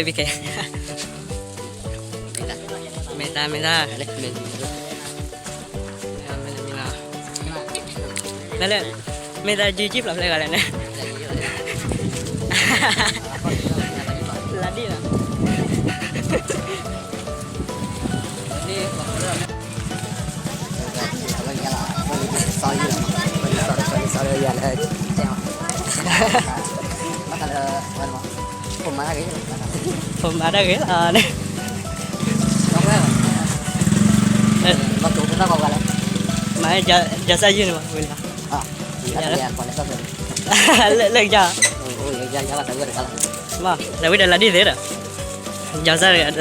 ဘံကဲ, မ့ၢ်တၢ် မ့ၢ်တၢ်, မ့ၢ်လၢ မ့ၢ်တၢ်ယုၢ်ကံၣ်ဖျိးဖျဲၣ်ဂၤလဲၣ်န့ၣ်, လၢဒ်လီၤ. Phone မၤတၢ်ဂ့ၤလီၤန့ၣ်, မၤ ယစၢ်ယုၢ်န့ၣ်မး ဝံၤလီၤ, လၢကယါ, မ့ၢ်လၢဝံၤဒီးလၢဒ်သ့ဒီး, ယစၢ်လၢဒ်တဂၤ,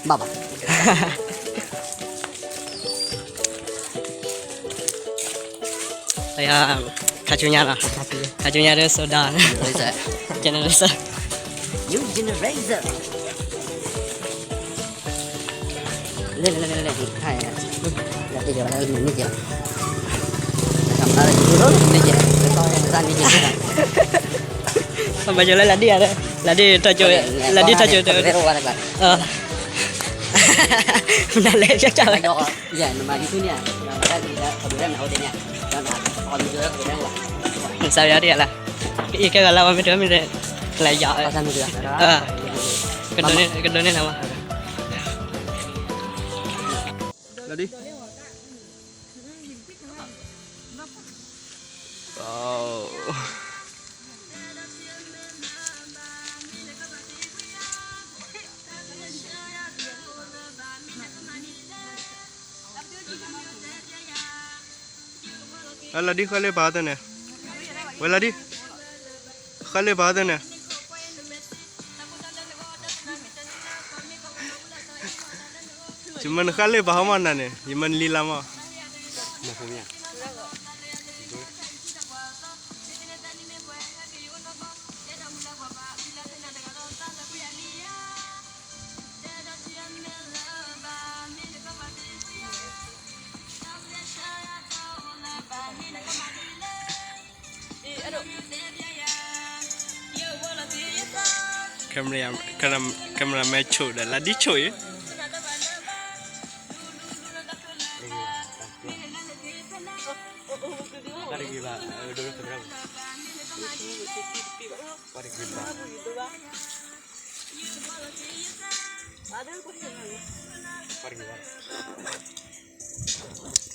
ဘၣ်ဘၣ်. ခါဆူညါလီၤ, ခါဆူညါဒီး soda, generation, new generation. ဘၣ်ယိၤလၢလၢဒ်ဧါ, လၢဒ်ထီၣ်ကၠိ, လၢဒ်ထီၣ်ကၠိ, နလဲၤဖျက်ချဝဲ, နစးယၤဒ်ဧါလၢ, အံၤကဲဂၤလၢဝဲမ့ၢ်တမ့ၢ်, လဲၤယၤ, ကဒိးန့ၢ်နၤမး, လၢဒ် လၢဒ်ဃၣ်လ့ၣ်ပာ်ဟီၣ်တၢ်န့ၣ်, ဝဲလၢဒ်, ဃၣ်လ့ၣ်ပာ်ဟီၣ်တၢ်န့ၣ်, ယမၢနဃၣ်လ့ၣ်ပာ်ဟီၣ်မးနၤန့ၣ် ယမၢနလံလါမး. ကဲမရမ့ၢ်ဆိၣ်ဒီး လၢဒ်ဆိၣ်အံၤ,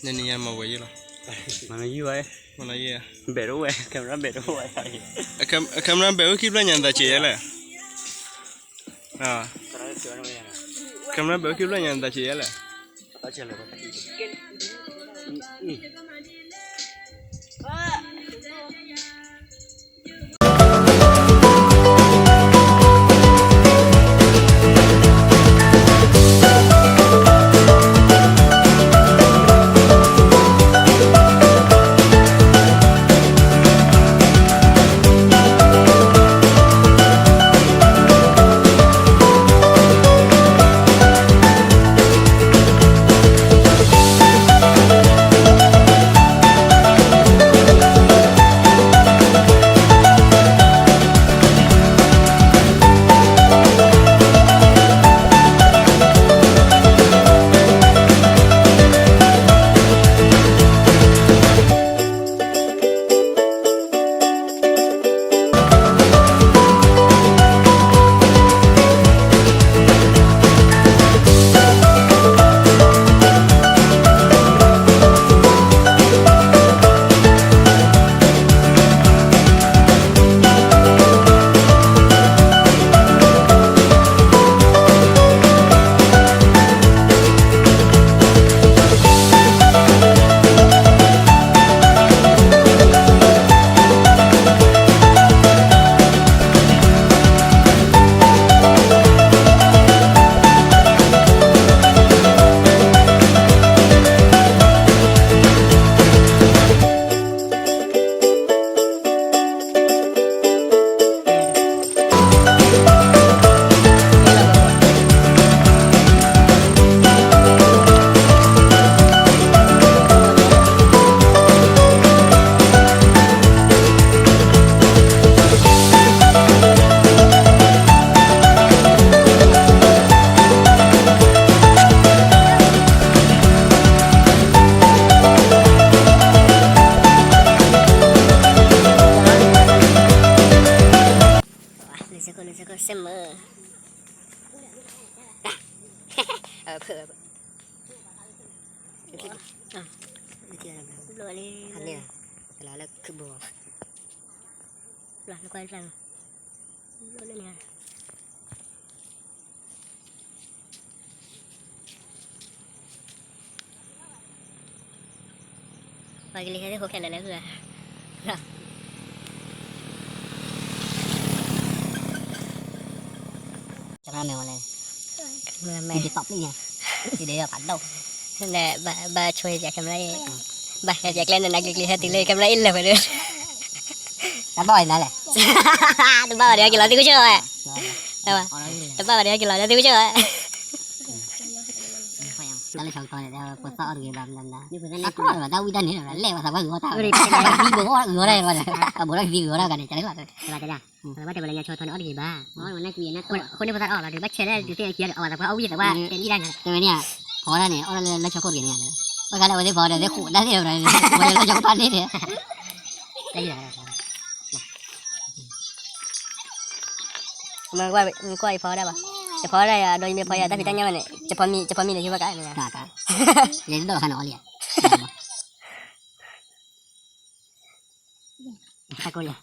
နန့ၣ်ယၤမၤဝဲယုၢ်လီၤ, မၤယုၢ်ဝဲ, မၤယုၢ်, ဘဲးတအိၣ်ဝဲ, camera ဘဲးတအိၣ်ဝဲ, camera ဘဲးအိၣ်ခံဖျၢၣ်ညါနသးဆံးယဲလဲၣ်, camera ဘဲးအိၣ်ခံဖျၢၣ်ညါနသးဆံးယဲလဲၣ်. စဲမၢ, လၢခုဘိ, လၢကွၢ်ဖျါလီၤ, လၢန့ၣ် ပှၤကလံၤဟဲသ့ၣ်ဃိခဲလၢာ်လၢဟုၣ်ဧါ, ကမၤမဲာ်ဝဲလဲၣ်, မ့ၢ်တပျံၢ်ညါ, ဒ်ဒဲးဖးဒိၣ်, ဘၣ်ဆိယဲၢ်ပၠးခဲမရၣ်အံၤ, ဘၣ်ဟဲပၠးကျဲန့ၣ် နကလံၤဟဲတုၤလၢခဲမရၣ်အံၤလၢာ်ဝဲဒီး, တဘၣ်ဝဲနၤလဲၣ်, တဘၣ်ဝဲဒီးကလီၤသ့ၣ်ကစၢၢ်ဝဲ, တဘၣ်ဝဲဒီးကလီၤလၢသ့ၣ်ကစၢၢ်ဝဲ တၢ်လၢဆီကထီန့ၣ် ဖိသၣ်အီၣ်တဂ့ၤဘၣ်မနုၤ, တၢ်ထီၣ်တၢ်ဝံၣ်တၢ်န့ၣ် လဲၣ်ဝဲသးပှၢ်ဂုၤအီၣ်တၢ်, သံဂုၤအီၣ်တၢ်ဂုၤအီၣ်တၢ်, အဘိးတၢ်ကသံဂုၤအီၣ်တၢ်ကန့ၣ် တၢ်လၢ, တဘၣ်တဲဘၣ်လၢညါဆီထီန့ၣ်အီၣ်တဂ့ၤဘၣ်, အဃိန့ၣ်ဖိသၣ်အီၣ်လီၤဒီး ဘၣ်ဆဲးလၢဒုးသ့ၣ်အခံဒီး အဝဲသးပှၢ်အီၣ်ဝံၣ်သးပှၢ်တဲလံတၢ်န့ၣ်, တဲဝဲန့ၣ်, ဖီတၢ်န့ၣ် အီၣ်တၢ်လၢလၢဆီခိၣ်တဂ့ၤန့ၣ်, ဘၣ်ဃးလၢအဝဲသ့ၣ်ဖီဒီးသ့ၣ်ဃိးတၢ်သ့ၣ်ဒီး, ဝဲလၢဆီခိၣ်တၢ်န့ၣ်န့ၣ် မ့ၢ်ကွၢ်ယဖီဒၣ်ဘၣ်, ယဖီဒၣ်ယၤ ဒီးယမ့ၢ်ဖီယၤတၢ်ဖံးတၢ်ညၣ်ဘၣ်န့ၣ် ယဖီမံၤ ယဖီမံၤန့ၣ် ယဘၣ်ကါန့ၣ်, ယဒိၣ်ခါန့ၣ်အီၤလံ, တၢ်ကိၢ်လံ,